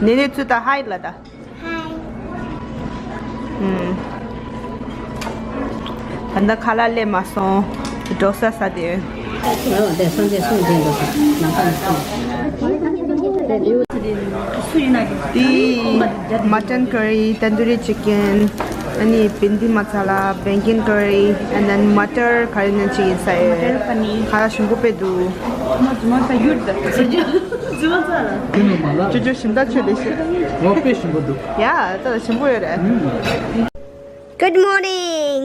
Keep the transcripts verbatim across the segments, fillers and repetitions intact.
ནེ་ནེ་ཚུར་ད་ཧའི་ལབ་ད། ཧའི། ཨུམ། ད་ལྟ་ཁ་ལག་སླེབས་མ་སོང་། འགྲོ་ས་ས་དེ། འོ་དེ་སོང་དེ་སོང་དེ་འགྲོ་ས་ནམ་ཁ་ནས་སོང་། དེ་མ་ཊན་ཀ་རི། ཏན་དུ་རི་ཅི་ཀན། ཨ་ནི་བྷིན་དི་མ་ས་ལ། བེང་ཀན་ཀ་རི། and then མ་ཊར་ག་རེ་ནང་ཅིག་ཡིན་ས་ཡོད། ཁ་ལག་ཞིམ་པོ་དཔེ་འདུག་ཅོ་ཅོ་ཞིམ་ད་ཆོས་དེ་ཤེས། འོ་དཔེ་ཞིམ་པོ་འདུག་ཡ་ད་ཞིམ་པོ་ཡོད་རེད། Good morning.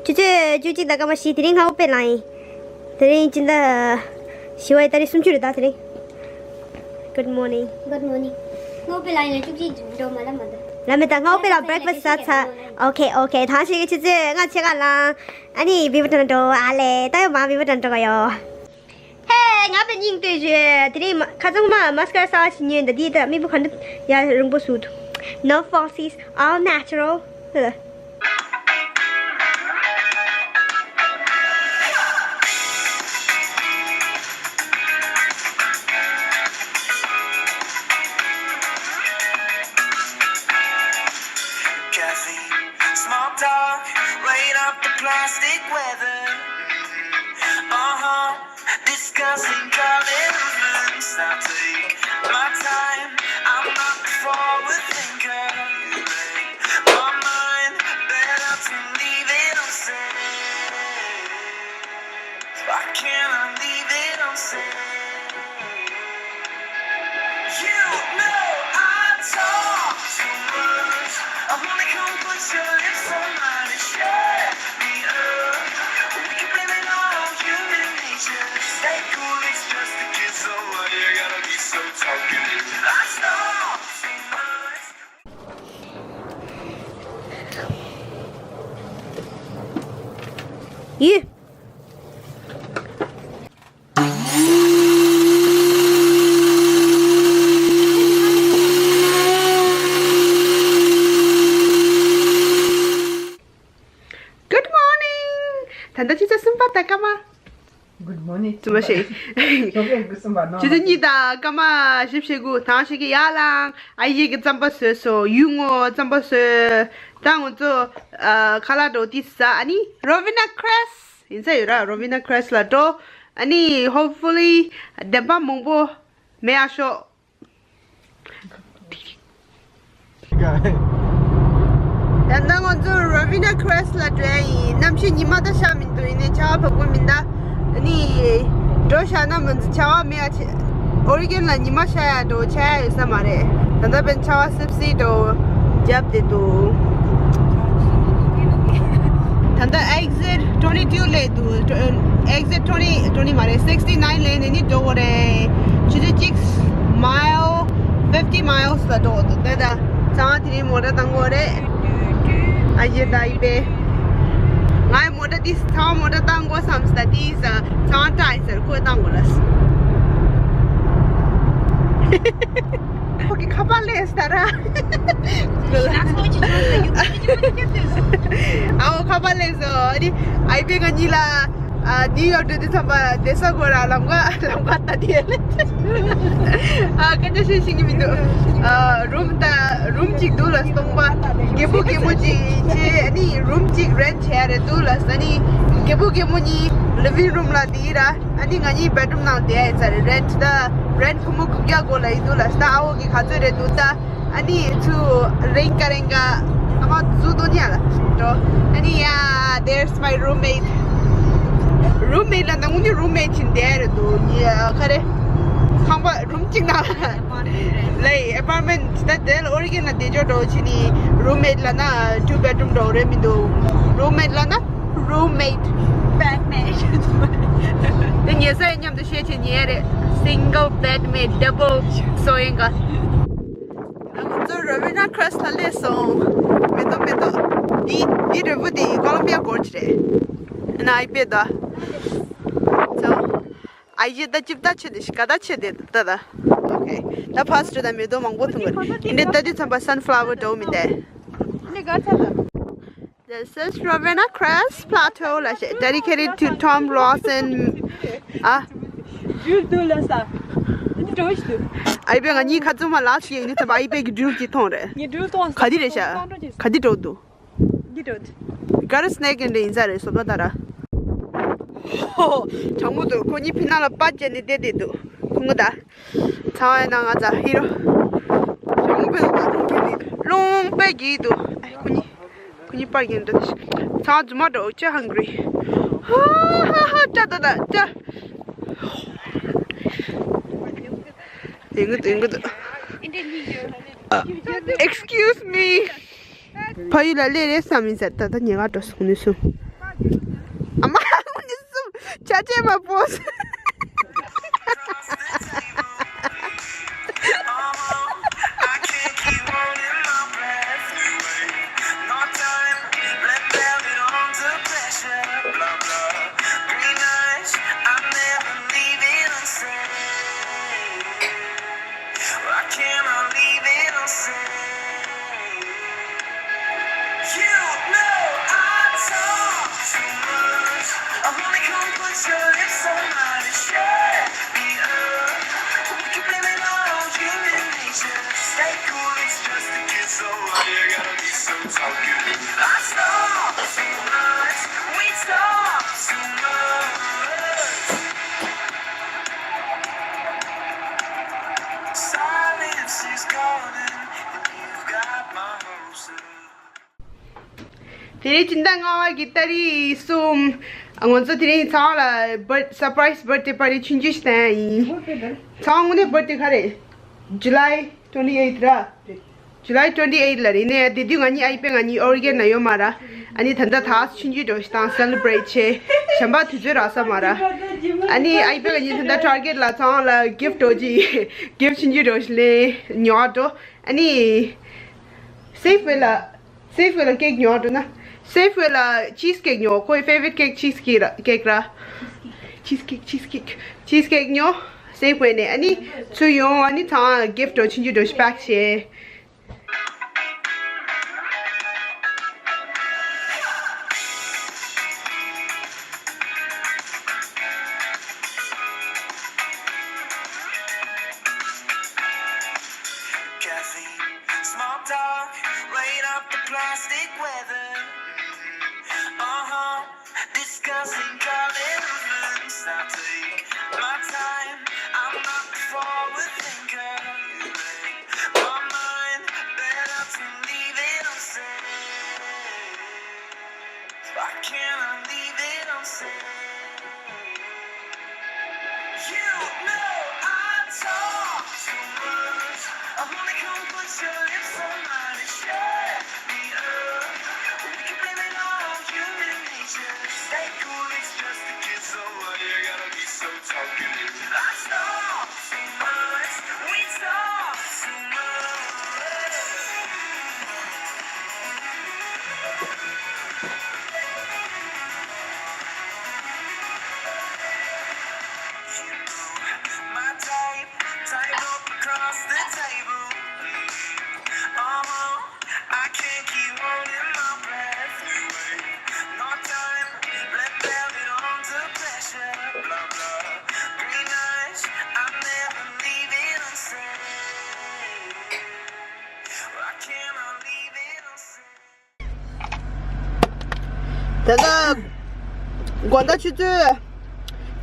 ཅོ་ཅོ་ཅོ་ཅིག་ད་སྐར་མ་བཞི། དེ་རིང་སྔ་པོ་དཔེ་ལངས་ཡིན། དེ་རིང་སྤྱི་ཟླ་བཞི་པའི་ཏ་རིག་སུམ་ཅུ་རེད་ད་དེ་རིང་། Good morning. Good morning. སྔ་པོ་དཔེ་ལངས་ཡིན་ལ་བཅུ་གཅིག་འགྲོ་མ་ལ་མ་ད། ལ་མེ་ད་སྔ་པོ་དཔེ་ལངས་breakfast་ཟ་ཚར། Okay, okay. ཐང་ཞིག་གི་ཆུ་ཚོད་ལྔ་ཕྱེད་ཀ་ལངས། ཨ་ནི་བི་བ་ཏྲ་འགྲོ་ཨ་ལེ། ད་ཡོད་མ་བི་བ་ཏྲ་འགྲོ་ག་ཡོད། ཧེ། ང་པའི་སྙིང་ལྟོས་བྱོས། དེ་རིང་མ་ཁ་སང་མ་མ་སི་ཀ་ར་གསར་པ་ཞིག་ཉོས་འདི་དེ་ད་མིག་སྤུ་ག་འདྲ་ཡ་རིང་པོ་བཟོས་འདུག No falsies, all natural. Caffeine, small talk, rain off the plastic weather. Uh huh. Discussing columns, I take my time. I'm not the forward thinker. You make my mind better to leave it unsaid. I cannot leave it unsaid. You know I talk too much. I wanna come put your lips on mine and shut me up. We can blame it on human nature. Stay cool, it's just a kiss. So why you gotta be so talkative? I talk too much. ཡུ། Good morning. ད་ལྟ་ཆུ་ཚོད་གསུམ་པ་ད་སྐར་མ། Good morning. ཙུམ་པ་ཞིག་ཞོགས་པའི་དགུ་གསུམ་པ་ནོ། ཆུ་ཚོད་གཉིས་དང་སྐར་མ་བཞི་བཅུ་ཞེ་དགུ། ཐང་ཞིག་གི་ཡར་ལངས། ཨ་ཡེ་གི་རྩམ་པ་བཟོས་སོང་། ཡུ་ངོ་རྩམ་པ་བཟོས། ད་ང་ཚོ་ཨ་ཁ་ལག་འགྲོ་དུས་ས། ཨ་ནི་Rovina Crest ཡིན་ས་ཡོད་ར། Rovina Crest ལ་འགྲོ། ཨ་ནི་hopefully བདེན་པ་མང་པོ་མེད་ཨ་ཤོག་ད་ལྟ་ང་ཚོ་Rovina Crest ལ་འགྲོ་ཡ་ཡིན། གནམ་གཤིས་ཉི་མ་ད་ཤར་མི་འདུག་ཡིན་ནའི་ཆར་པ་བབས་ཀྱི་མི་འདུག་ཨ་ནི་འགྲོ་བཞག་ན་མི་འདུག་ཆར་པ་མེད་ཡ་ཆེ། Oregon ལ་ཉི་མ་ཤར་ཡ་འགྲོ་ཆ་ཡ་ཡོད་ས་མ་རེད། ད་ལྟ་བན་ཆར་པ་སིབ་སིབ་འགྲོ་རྒྱབ་བསྡད་འདུག་ད་ལྟ་exit twenty two སླེབས་འདུག exit twenty, twenty མ་རེད། sixty nine སླེབས་ནས་ནི་འགྲོ་དགོས་རེད། ཆུ་ཚོད་གཅིག mile, fifty miles ལ་འགྲོ་དགོས་འདུག་ད་ལྟ་ཚང་དེ་རིང་མོ་ཊ་བཏང་དགོས་རེད། ཨ་ཡེ་ད་ཡི་པེ། ངའི་མོ་ཊ་དེ་ཚང་མོ་ཊ་བཏང་དགོས་བསམ་སྟེ་དེ་ཚང་ཏྲའི་ཟེར་ཁོས་བཏང་དགོས་ལ། ཁོ་གི་ཁ་པར་ལས་ད་ར། ཨའོ་ཁ་པར་ལས་སོ། ཨ་ནི་ཨ་ཡི་པེ་ང་གཉིས་ལ། ཨ་ནིའུ་ཡོག་འགྲོ་དུས་ཙམ་པ་བསྡད་ས་དགོས་ར། ལམ་ཁ་ལམ་ཁ་ལྟ་དེ། ཨ་སྐད་ཆ་བཤད་ཤེས་ཀྱི་མི་འདུག་ཨ་རུམ་ད་རུམ་གཅིག་འདུག་ལ། སྟོང་པ་རྒད་པོ་རྒད་མོ་གཅིག་བྱས། ཨ་ནི་རུམ་གཅིག་རེན་བྱས་རེད་འདུག་ལ། ཨ་ནི་རྒད་པོ་རྒད་མོ་གཉིས་ལི་ཝིང་རུམ་ལ་བསྡད་ར། ཨ་ནི་ང་གཉིས་བེད་རུམ་ནང་བསྡད་ཡིན་ས་རེད། རེན་ད་རེན་སྒོར་མོ་དགུ་བརྒྱ་དགོས་ལ་ཡིན་འདུག་ལ། ད་ཨ་བོ་གི་ག་ཚོད་རེད་འདུག་ད། ཨ་ནི་ཚུ་རེང་ཀ་རེང་ཀ་ཨ་མ་ཛུ་དོ་ཉ་ལ་འགྲོ། ཨ་ནི་ཡ། There's my roommate. Roommate ལ་ནང་ནི་roommate ཆིན་དེ་རེད་འདུག་ཉི་ཁ་རེ་ཁང་པ་རུམ་གཅིག་ནང་ལ་ཨེ་པར་མེན་ད་དེ་ལ་ཨོ་རི་གན་ལ་བསྡད་འཇོག་འགྲོ་ཆི་ནི་roommate ལ་ན་two bedroom འགྲོ་རེད་མི་འདུག roommate ལ་ན་roommate bedmate དེ་ཉེ་ས་མཉམ་དུ་བཤད་ཆེ་ཉེ་རེད། Single bedmate, double སོ་ཡིན་ག་ང་ཚོ་Rovina Crest ལ་སླེབས་སོང་། མེ་ཏོག་མེ་ཏོག་འདི་འདི་རི་བོ་དེ་Columbia Gorge རེད། ཨ་ན་ཨི་པེ་ད། So ཨ་ཡེ་ད་ཅིབ་ད་ཆེ་དེ་ཤི་ཀ་ད་ཆེ་དེ་ད་ད། Okay ད་first ད་མེ་ཏོག་མང་པོ་ཐུང་གི་འདི་ད་དུས་ཙམ་པ་sunflower འགྲོ་མི་འདེ། འདི་ག་ཚ་ད། This is Rovina Crest Plateau ལ་བཤད། Dedicated to Tom Ross and ཨ། ཇུས་དུ་ལ་ས། འདི་འགྲོ་ཞིག་འདུག་ཨའི་པེ་ང་གཉིས་ཁ་བཙུམ་མ་ལགས་ཤིག་ཡིན་ནི་ད་ཨའི་པེ་གི་འགྲུལ་གྱི་ཐོང་རེད། ངས་འགྲུལ་ཐོང་ག་དི་རེད་ཤག་ག་དི་འགྲོ་འདུག་འདི་འགྲོ་འདུག་ག་རེ་སྣེག་ཡིན་རེད་ཡིན་ས་རེད་བཟོ་ལྟ་ལྟར། ཧོ། གྲང་མོ་འདུག་ཁོ་གཉིས་ཕི་ནང་ལ་པ་བཅད་ནས་བསྡད་བསྡད་འདུག་ཁོང་ད། ཚང་མའི་ནང་ང་ཚ་ཧི་རོ། གྲང་མོ་ཕེ་ལ་མ་འདུག་ཁྱེད་ནི་རླུང་པས་འགྱིལ་འདུག་ཨ་ཁོ་གཉིས། ཁོ་གཉིས་པར་གྱིན་འགྲོ་དེ་ཤི། ཚང་མ་རྫུན་མ་འགྲོ་ཅི་ཧང་གི་རི། ཧ་ཧ་ཧ་ཅ་ད་ད་ཅ། ཡིན་གི་འདུག་ཡིན་གི་འདུག Excuse me. ཕ་ཡུལ་ལ་སླེབས་རེད་བསམ་ཡིན་ཟེར་ད་ད་ཉེ་ག་འགྲོ་སོང་ནུས་སོང་། ཨ་མ་ཁོ་ནི་སུམ་ཆ་ཆེ་མ་པོས། I cannot leave it unsaid. You know I talk too much. I wanna come put your lips on mine and shut me up. We can blame it all on human nature. Stay cool, it's just a kiss. So why you gotta be so talkative? I talk too much. We talk too much. Silence is golden, and you've got my hopes up. དེ་རིང་སྤྱི་ཟླ་ལྔ་པ་གི་ཏ་རིག་གསུམ། ང་ཚོ་དེ་རིང་ཚང་ལ་བར་surprise birthday party ཆུང་ཆུང་ཞིག་བསྟན་ཡིན། ཚང་དངོས་གནས་birthday ག་རེ། July twenty eighth ར། July twenty eight ལ་རེད་ནས་དེ་དུས་ང་གཉིས་ཨའི་པེ་ང་གཉིས་Oregon ན་ཡོད་མ་ར། ཨ་ནི་ད་ལྟ་ད་ཆུང་ཆུང་འགྲོ་ཞིག་དང་celebrate བྱེད། གཞན་པ་དུས་ཚོད་རག་ས་མ་ར། ཨ་ནི་ཨའི་པེ་ང་གཉིས་ད་ལྟ་Target ལ་ཚང་ལ་gift འགྲོ་གི gift ཆུང་ཆུང་འགྲོ་ཞིག་ལེན་ཉོ་འགྲོ། ཨ་ནི་Safeway ལ། Safeway ལ་cake ཉོ་འགྲོ་ན། Safeway ལ་cheese cake ཉོ། ཁོའི་favorite cake cheese cake ར་cake ར། Cheese cake cheese cake cheese cake ཉོ། Safeway ནས་ཨ་ནི་ཚུར་ཡོང་ཨ་ནི་ཚང་gift འགྲོ་ཆུང་ཆུང་འགྲོ་ཞིག་pack བྱེད། Caffeine, small talk, rain off the plastic weather. Uh-huh. Discussing color movements. I take my time. I'm not the forward thinker. You make my mind better to leave it unsaid. Why can't I leave it unsaid? You know I talk too much. I wanna come put your lips on mine and shut me up. We can blame it all on human nature. Stay cool, it's just a kiss. So why you gotta be so talkative? I talk too much. We talk too much. ད་ལྟ་དགོང་དག་ཆུ་ཚོད་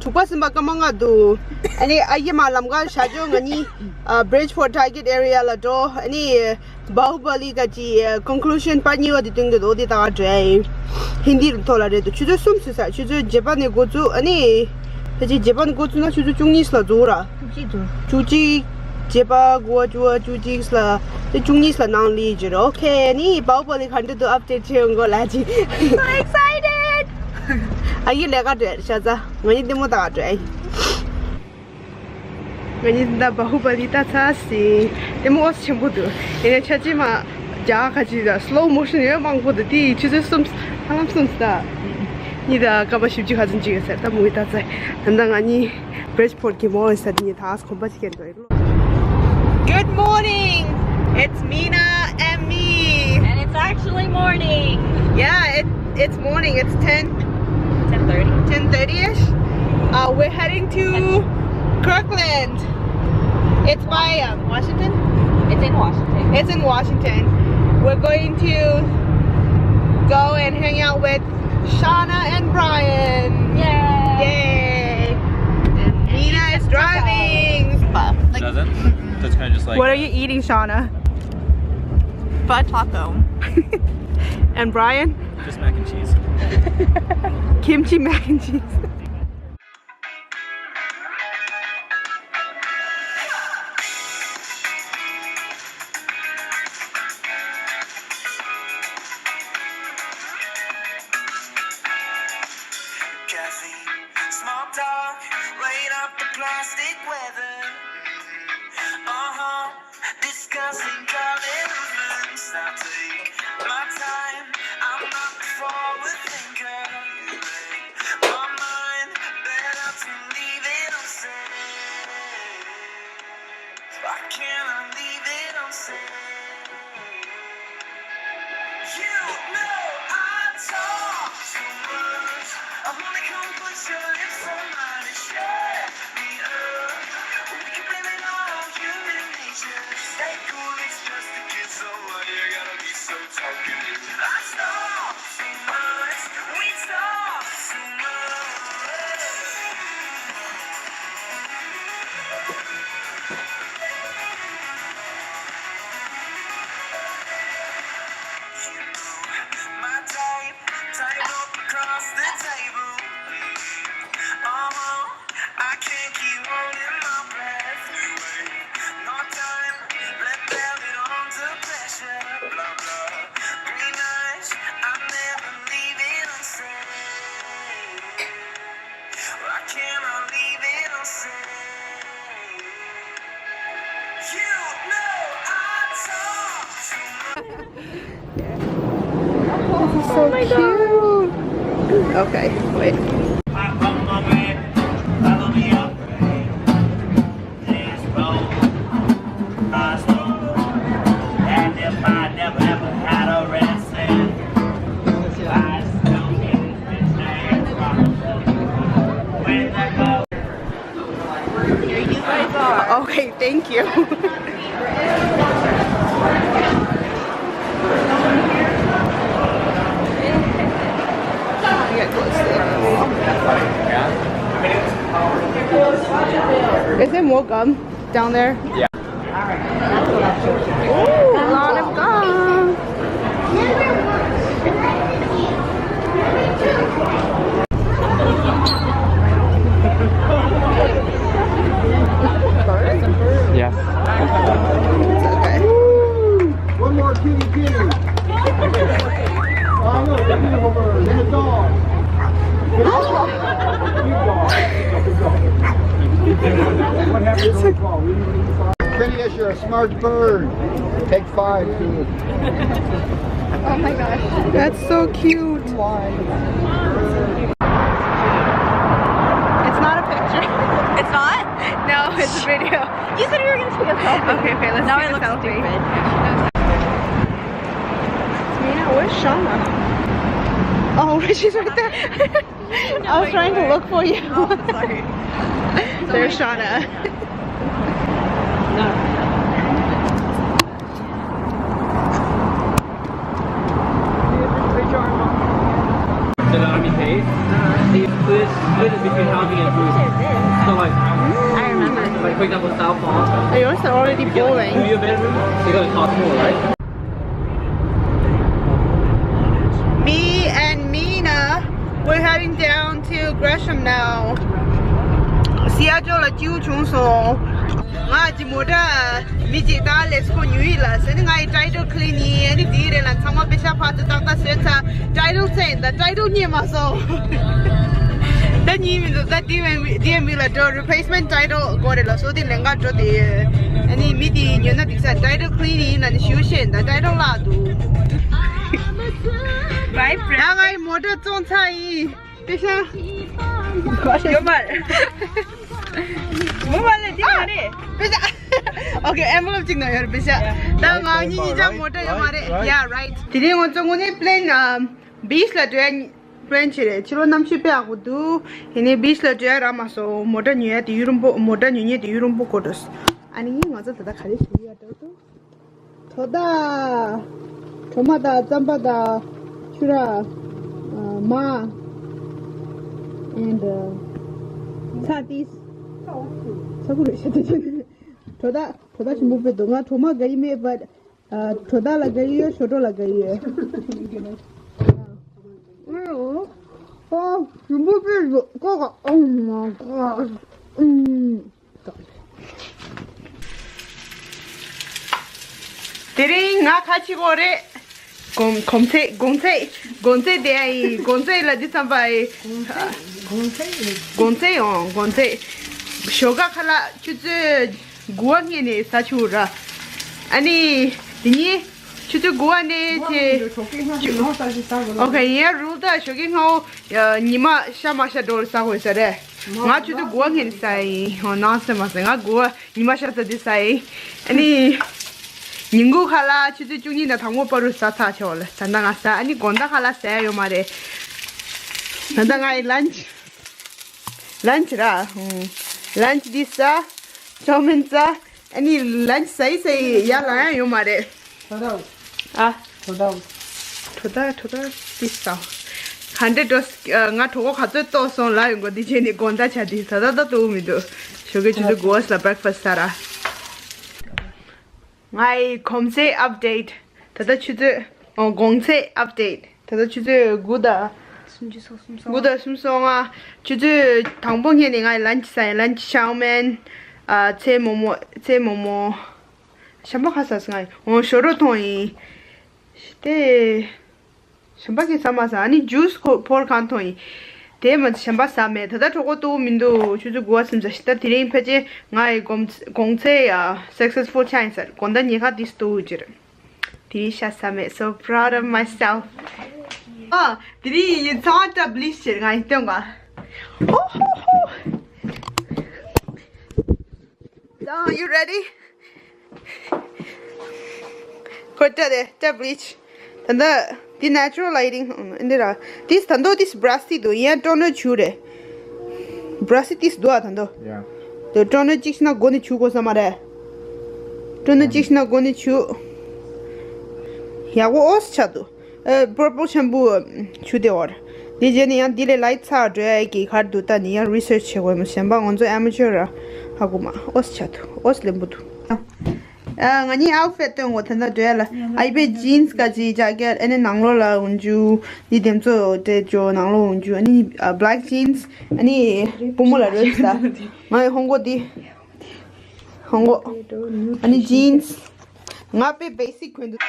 དྲུག་པ་ཟིན་པ་སྐར་མ་ལྔ་འདུག་ཨ་ནི་ཨ་ཡེ་མ་ལམ་ཁ་བཞག་ཆོག་ང་གཉིས་ཨ་Bridgeport Target area ལ་འགྲོ། ཨ་ནི་Bahubali ག་ཅི་conclusion part གཉིས་པ་དེ་སྟོན་གྱི་འདུག་དེ་ད་ག་འགྲོ་ཡ་ཡིན། ཧིན་དི་ཐོག་ལ་རེད་འདུག་ཆུ་ཚོད་གསུམ་ཟིན་ས། ཆུ་ཚོད་བརྒྱད་པ་ནས་འགོ་བཙུགས། ཨ་ནི་ཕལ་ཆེར་བརྒྱད་པ་ནས་འགོ་བཙུགས་ན་ཆུ་ཚོད་བཅུ་གཉིས་ལ་རྫོགས་ར། བཅུ་གཅིག་འདུག་བཅུ་གཅིག་བརྒྱད་པ་དགུ་པ་བཅུ་པ་བཅུ་གཅིག་ལ་དེ་བཅུ་གཉིས་ལ་ནང་ལ་ཡིན་རོ། ཨོ་ཁེ། ནི་Bahubali ག་འདྲ་འདུག update བྱེད་ཡོང་གོ་ལ་ཅི། So excited. ཨ་ཡི་ལས་ཀ་འགྲོ་ཤ་ཚ། ང་ཡི་ལྟད་མོ་ལྟ་ག་འགྲོ་ཨ་ཡི། ང་ཡི་ད་Bahubali ལྟ་ཚར་སི། ལྟད་མོ་ཆེན་པོ་འདུག་ཡིན་ནའི་ཆ་ཅི་མ་རྒྱ་ག་ཅི་ད་slow motion ཡོད་མང་པོ་འདུག་དེ་ཆུ་ཚོད་གསུམ་ཧ་ལམ་གསུམ་ད། ཉི་ད་སྐར་མ་བཞི་བཅུ་ག་ཚོད་ཅིག་ཡོད་ས་ད་མོ་ཡི་ལྟ་ཚར། ད་ད་ང་གཉིས་Bridgeport གི་མོ་ཡི་ས་དེ་ཉི་ད་གོམ་པ་ཅིག་ཡོད་འདུག Good morning. It's Mina and me. And it's actually morning. Yeah, it, it's morning. It's ten. Ten thirty. Ten thirty-ish. Uh, we're heading to Kirkland. It's by um, Washington? It's in Washington. It's in Washington. We're going to go and hang out with Shauna and Brian. Yay! Yay! And Mina is driving. But, like, doesn't? That's kind of just like. What are you eating, Shauna? Butt taco. And Brian? Just mac and cheese. Kimchi mac and cheese. Caffeine, small talk, rain off the plastic weather. Uh-huh. Discussing color movements. I take my time. I'm not the forward thinker. You make my mind better to leave it unsaid. Why can't I leave it unsaid? You know I talk too much. I wanna come put your lips on mine and shut me up. We can blame it on human nature. Stay cool, it's just a kiss. So why you gotta be so talkative? I talk too much. We talk too much. You know my type, tied up across the table. Uh-huh. I can't keep holding my breath. No time, let belly on to pleasure. Blah, blah. Green eyes, I never leave it unsaid. Why can't I leave it unsaid? You know I talk too much. This is so cute. Okay, wait. Okay, thank you. Is there more gum down there? Yeah. Ooh, a lot of gum. Yeah. It's okay. One more kitty kitty. Oh, look, a beautiful bird. And a dog. Big dog. Big dog. What happened to the dog? We didn't get the dog. Kenny, you're a smart bird. Take five, dude. Oh my gosh. That's so cute. It's not a picture. It's not? No, it's a video. You said you were gonna take a selfie. Okay, okay, let's now take I a look selfie. Stupid. Mina, where's Shauna? Oh, she's right there. I was trying to look for you. Oh, sorry. There's Shauna. The army pay. They split, split it between housing and food. So like, I remember. Like for example, South Hall. Yours are already bowling. Two your bedroom, they gotta cost more, right? Me and Mina, we're heading down to Gresham now. Seattle ལ་སྐྱིད་པོ་བྱུང་སོང་། ང་ཅི་མོ་ཊ་མི་གཅིག་དང་ལས་ཁོ་ཉོ་ཡི་ལ་ཟེར་ནས། ང་ཡི་ཊའི་ཊལ་ཁི་ལིན་ཡིན། ཨ་ནི་དེའི་རེད་ལ་ཚང་མ་པེ་ཤ་ཕར་ཚུར་ཏག་ཏག་བཟོས་ཚར། ཊའི་ཊལ་ཚད་ཡིན་ད། ཊའི་ཊལ་རྙེད་མ་སོང་། ད་རྙེད་མི་འདུག་ད་དེ་མི་དེ་མི་ལ་འགྲོ། རི་པི་ལེ་སི་མེན་ཊི་ཊའི་ཊལ་དགོས་རེད་ལ་སོ། དེ་ལེན་ག་འགྲོ་དེ། ཨ་ནི་མི་དེ་ཉོ་ན་འགྲིག་ས། ཊའི་ཊལ་ཁི་ལིན་ཡིན་ལ་ནི་ཞུ་ཤེས་ད། ཊའི་ཊལ་བརླག་འདུག Bye friend. ད་ང་ཡི་མོ་ཊ་བཙོང་ཚར་ཡིན། པེ་ཤ། ཡོད་མ་རེད། མོ་བ་ལ་དེ་མ་རེད། པེ་ཤ། Okay, envelope གཅིག་ནང་ཡོད་རེད་པེ་ཤ། ད་ང་གཉིས་གཉིས་ཆ་མོ་ཊ་ཡོད་མ་རེད། Yeah, right. དེ་རིང་ང་ཚོ་དངོས་གནས་པི་ལེན་ཨམ་བྷི་ཆི་ལ་འགྲོ་ཡ་པི་ལེན་བྱས་རེད། ཕྱི་ལོགས་གནམ་གཤིས་དཔེ་ཡག་པོ་འདུག་ཡིན་ནའི་བྷི་ཆི་ལ་འགྲོ་ཡ་རག་མ་སོང་། མོ་ཊ་ཉོ་ཡ་དེ་ཡུན་རིང་པོ། མོ་ཊ་ཉོ་མཁན་དེ་ཡུན་རིང་པོ་འགོར་འགྲོ་སོང་། ཨ་ནི་ང་ཚོ་ད་ལྟ་ག་རེ་བྱེད་ཀྱི་ཡོད་འགྲོ་འདུག་དོ་ད། གྲོ་མ་དང་རྩམ་པ་དང་ཕྱུར་ར། མ། and ཚྭ་ཏིས། ཚྭ་ཁུ་རེད་ཤ་ཏི། དོ་ད་དོ་ད་ཞིམ་པོ་དཔེ་འདུག་ང་གྲོ་མ་དགའ་ཡི་མེད་but དོ་ད་ལ་དགའ་ཡི་ཡོད། ཞོ་གྲོ་ལ་དགའ་ཡི་ཡོད། ཨོ་ཞིམ་པོ་དཔེ་འདུག་ཀོ་ཀ Oh my god. དེ་རིང་ང་ཁ་ཆེ་གོ་རེད། གོང་གོང་ཚད་གོང་ཚད་གོང་ཚད་དེ་ཡིན། གོང་ཚད་ལ་འདི་བསམ་པ་ཡིན། གོང་ཚད་ཡོང་གོང་ཚད། ཞོགས་ཀ་ཁ་ལག་ཆུ་ཚོད་དགུ་པ་སྔོན་ནས་ཟ་ཆུག་ར། ཨ་ནི་དེ་ཉིན་ཆུ་ཚོད་དགུ་པ་ནས་དེ། ཨོ་ཁེ་ཡིན་རུལ་ད་ཞོགས་ཀའི་སྔ་པོ་ཉི་མ་ཤར་མ་ཤར་འགྲོ་ལ་ཟ་དགོས་ས་རེད། ང་ཆུ་ཚོད་དགུ་པ་སྔོན་ནས་ཟ་ཡིན། ཧོ་ནང་སེམས་མ་ཟ། ང་དགུ་པ་ཉི་མ་ཤར་ཚར་དུས་ཟ་ཡིན། ཨ་ནི་ཉིན་གུང་ཁ་ལག་ཆུ་ཚོད་བཅུ་གཉིས་དང་དང་པོ་བར་དུ་ཟ་ཚར་ཆོག་ལ། ད་ལྟ་ང་ཟ། ཨ་ནི་དགོང་དག་ཁ་ལག་ཟ་ཡ་ཡོད་མ་རེད། ད་ལྟ་ང་ཡི་ལན་ཆི་ལན་ཆི་ར། ལན་ཆི་འདི་ཟ། ཅའོ་མིན་ཟ། ཨ་ནི་ལན་ཆི་ཟ་ཡི་ཟ་ཡི་ཡར་ལངས་ཡ་ཡོད་མ་རེད། ཨ། དོ་ད་དོ་ད་ཏི་སའོ། ཧན་ཌེ་ཌོ་སི་ང་གྲོད་ཁོག་ག་ཚོད་ལྟོགས་སོང་ལབ་ཡོང་གོ་འདི་བྱས་ནས་དགོང་དག་ཆ་འདི་ད་ད་ད་ལྟོགས་མི་འདུག་ཞོགས་ཀའི་ཆུ་ཚོད་དགུ་པ་ལ་བྷེ་རེག་ཕ་སི་ཟ་ར། ངའི་གོང་ཚད་ཨབ་ཌེ་ཊི། ད་ལྟ་ཆུ་ཚོད་ཨོ་གོང་ཚད་ཨབ་ཌེ་ཊི། ད་ལྟ་ཆུ་ཚོད་དགུ་དང་སུམ་ཅུ་སོ་གསུམ་སོ་དགུ་དང་སུམ་ཅུ་སོ་ལྔ། ཆུ་ཚོད་དང་པོ་སྔོན་ནས་ང་ལན་ཆི་ཟ་ཡིན། ལན་ཆི་ཅའོ་མིན། ཨ་ཚལ་མོག་མོག་ཚལ་མོག་མོག་ཞམ་པ་ཁ་ཟ་སོང་ང་ཡིན། འོ་ཞོ་རོ་འཐུང་ཡིན། དེ་ཞམ་པ་གི་ཟ་མ་ཟ། ཨ་ནི་ཇུས་ཁོ་ཕོར་གང་འཐུང་ཡིན། དེ་མ་ཞམ་པ་ཟ་མེད། ད་ལྟ་གྲོད་ཁོག་ལྟོགས་མི་འདུག་ཆུ་ཚོད་དགུ་པ་སུམ་ཟ་ཤི། ད་དེ་རིང་ཕལ་ཆེར་ང་ཡི་གོང་གོང་ཚད་ཡ་སག་སེ་སི་ཕུལ་ཆགས་ཡིན་ཟེར། དགོང་དག་ཉལ་ཁ་དེ་ལྟོགས་ཀྱི་རེད། དེ་རིང་ཤ་ཟ་མེད། So proud of myself. ཨ་དེ་རིང་ཡིན་ཚང་ཏྲ་བྷི་ལི་ཆི་བྱེད། ང་ཡིན་སྟོན་ག་ཨོ་ཧོ་ཧོ། Don, you ready? ཁོ་ཏྲ་རེད། ཏྲ་བྷི་ལི་ཆི། ད་ལྟ་འདི་ནེ་ཅུ་རལ་ལའི་ཊིང་འདི་ར། ཏིས་ད་ལྟ་ཏིས་བྷ་ར་ཤི་ཏིས་འདུག་ཡང་ཊོ་ནར་བྱུག་རེད། བྷ་ར་ཤི་ཏིས་འདུག་ཨ་ད་ལྟ། ཡ། ཏོ་ཊོ་ནར་གཅིག་ཤི་ན་མགོ་ནས་བྱུག་དགོས་ས་མ་རེད། ཊོ་ནར་གཅིག་ཤི་ན་མགོ་ནས་བྱུག་ཡག་པོ་ཨོ་སི་ཆགས་འདུག་ཨ་པར་པལ་ཤམ་པུ་བྱུག་དེ་བར། དེ་རྗེས་ནས་ཡང་འདི་ལས་ལའི་ཊི་ཚ་འགྲོ་ཡ་གི་གར་འདུག་ད་ནི་ཡང་རི་སར་ཆི་བྱེད་དགོས་མོད། གཞན་པ་ང་ཚོ་ཨེ་མ་ཅོར་ར་ཧ་གོ་མ། ཨོ་སི་ཆགས་འདུག་ཨོ་སི་ལེན་པོ་འདུག་ཨ་ང་གཉིས་ཨའུ་ཕེ་ཊི་སྟོན་གོ་ད་ལྟ་འགྲོ་ཡ་ལ། ཨ་ཡི་པའི་ཇིན་སི་ག་ཅི་ཇེ་ཀེ་ཊི། ཨ་ནི་ནང་ལོགས་ལ་འོང་རྒྱུ། འདི་དེ་ཚོ་དེ་ཇོ་ནང་ལོགས་འོང་རྒྱུ། ཨ་ནི་ཨ་བྷི་ལེག་ཇིན་སི། ཨ་ནི་པུ་མོ་ལ་རོལ་ས། ང་ཡི་ཧོང་གོ་འདི། ཧོང་གོ། ཨ་ནི་ཇིན་སི། ང་དཔེ་བེ་སིག་གོན་འདུག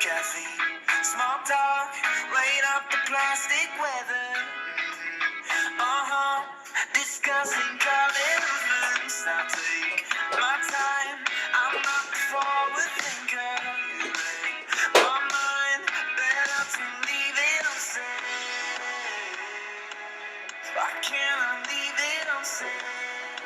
Caffeine, small talk, rain up the plastic weather. Uh-huh. Discussing carbon movements, I take my time. I'm not the forward thinker. You make my mind, better to leave it unsaid. I cannot leave it unsaid.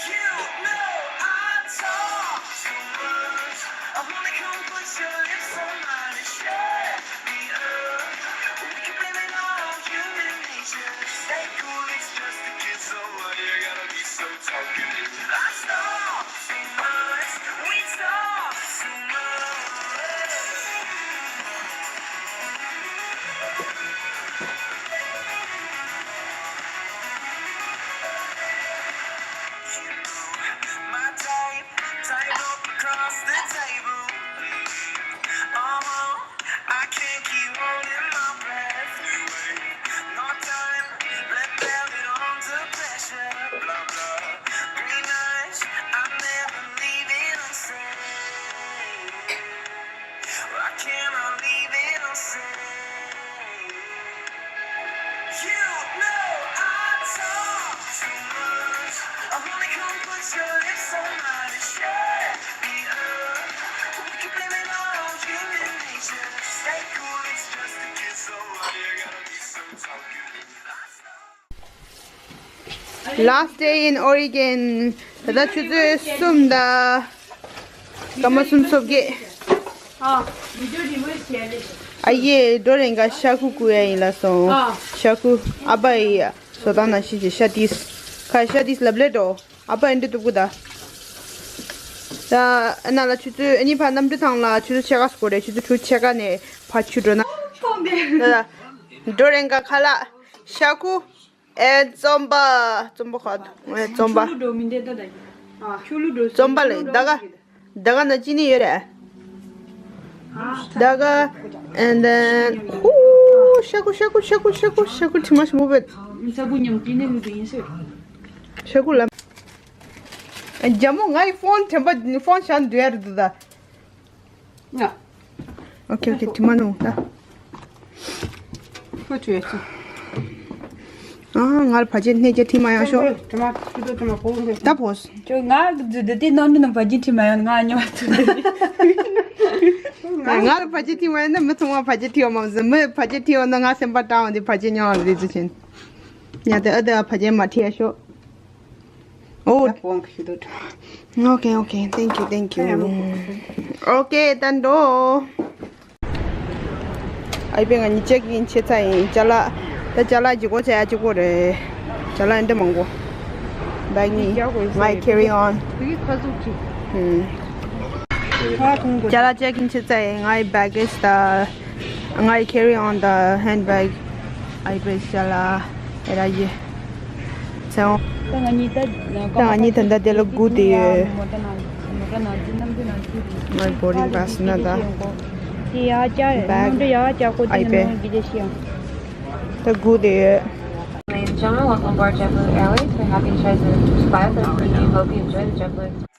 You know I talk too much. I wanna come put your lips on mine and shut me up. We can blame it on human nature. Stay cool, it's just a kiss. So why you gotta be so talkative? I talk too much. We talk too much. You know my type, type up across the table. Uh-huh. I can't keep holding my breath. You ain't no time. Let velvet on the pressure. Blah, blah. Green eyes. I never leave it unsaid. I cannot leave it unsaid. You know I talk too much. I wanna come put your lips on mine and shut me up. We can blame it on human nature. Stay cool, it's just a kiss. So why you gotta be so talkative? Last day in Oregon. ད་ལྟ་ཆུ་ཚོད་གསུམ་དང་། སྐར་མ་སུམ་ཅུ་སོ་བརྒྱད། ཨ་ཡེ་འགྲོ་རེ་འགའ་ཤ་ཁུ་བསྐུ་ཡ་ཡིན་ལ་སོང་། ཤ་ཁུ་ཨ་པ་ཡི་བཟོ་སྟངས་ནང་བཞིན་གྱི་ཤ་ཏིས། ཁ་ཤ་ཏིས་ལབ་ལེ་འགྲོ། ཨ་པ་ཨེ་འདྲ་གཏུབ་གི་ད། ད་ཨ་ན་ལ་ཆུ་ཚོད་ཨ་ནི་ཕ་གནམ་གྲུ་ཐང་ལ་ཆུ་ཚོད་ཕྱེད་ཀ་སྐོར་རེ་ཆུ་ཚོད་དྲུག་ཕྱེད་ཀ་ནས་ཕ་ཆུ་འགྲོ་ན། ད་འགྲོ་རེ་འགའ་ཁ་ལག་ཤ་ཁུ། ཨེ་རྩོམ་པ། རྩོམ་པ་ཁ་ཨེ་རྩོམ་པ། ཆུ་ལུ་འགྲོ་མི་འདེད་ད་ད་ཡིན། ཆུ་ལུ་འགྲོ་རྩོམ་པ་ལས་ད་ག་ད་ག་ན་ཅི་ནི་ཡོད་རེད། ད་ག and then ཧུ་ཤ་ཁུ་ཤ་ཁུ་ཤ་ཁུ་ཤ་ཁུ་ཤ་ཁུ་too much move it། ས་བུ་ཉམས་ཀྱི་ནི་ལུ་དུ་ཡིན་སོད། ཤ་ཁུ་ལ། ཨ་རྒྱ་མོ་ང་ཡི་ཕོན་དྲན་པ་ཕོན་བཞག་འདུག་ཡ་རེད་འདུག་ད། ང་། ཨོ་ཁེ་ཨོ་ཁེ་དྲི་མ་ནོ་ད། ཁོ་ཆུ་ཡ་ཆུ། ཨ་ང་ལ་བ་ཅན་སྣེ་རྒྱ་ཁྲི་མ་ཡང་ཤོག་དྲི་མ་ཆུ་དོ་དྲི་མ་གོ་གོ་ད་ཕོས། ཁྱོད་ང་འཛུལ་དུ་དེ་ནོར་འདི་ནང་བ་ཅན་ཁྲི་མ་ཡང་ང་ཉོ་བ་ཚུལ་དེ། ང་ལ་བ་ཅན་ཁྲི་མ་ཡང་ན་མི་ཚང་མ་བ་ཅན་ཁྲི་བ་མ་ཟིན་མི་བ་ཅན་ཁྲི་བ་ན་ང་སེམས་པ་དྲང་བ་འདི་བ་ཅན་ཉོ་བ་རེད་ཟེར་ཆེན། ཉ་དེ་ཨ་དེ་ཨ་བ་ཅན་མ་ཁྲི་ཡ་ཤོག་ཨོ། ད་ཕོན་གི་ཤི་དོ། Okay, okay. Thank you, thank you. Okay, ད་འགྲོ། ཨའི་པེ་ང་གཉིས་ཅེག་ཨིན་བྱེད་ཚར་ཡིན། ཅ་ལག་ད་ཅ་ལག་ལྗིད་ཁོག་བྱས་ཡ་གཅིག་པོ་རེད། ཅ་ལག་འདི་མང་པོ། བེག་གཉིས། ང་ཡི་carry on། ཧུམ། ཅ་ལག་ཅེག་ཨིན་བྱེད་ཚར་ཡིན། ང་ཡི་བེག་གེ་ད། ང་ཡི་carry on དང་hand bag། ཨའི་པེ་ཅ་ལག་ཨེ་ར་ཡེ། ཚེ་འོང་། ད་ང་གཉིས་ད་ད་ང་གཉིས་ད་ད་དེ་ལ་སྒུག་བསྡད་ཡོད། མོ་ཊ་ནང་མོ་ཊ་ནང་འཛུལ་གནམ་གྲུ་ནང་འཛུལ། ང་boarding pass ན་ད། དེ་ཡར་བཅར་bag གནམ་གྲུ་ཡར་བཅར་ཁོ་དེ་ཨའི་པེ་ནང་ལོགས་འགྱེལ་ལེ་ཤི་ཡང་། ད་སྒུག་བསྡད་ཡོད། Ladies and gentlemen, welcome aboard JetBlue Airways. We're happy to try this flight. We do hope you enjoy the JetBlue experience.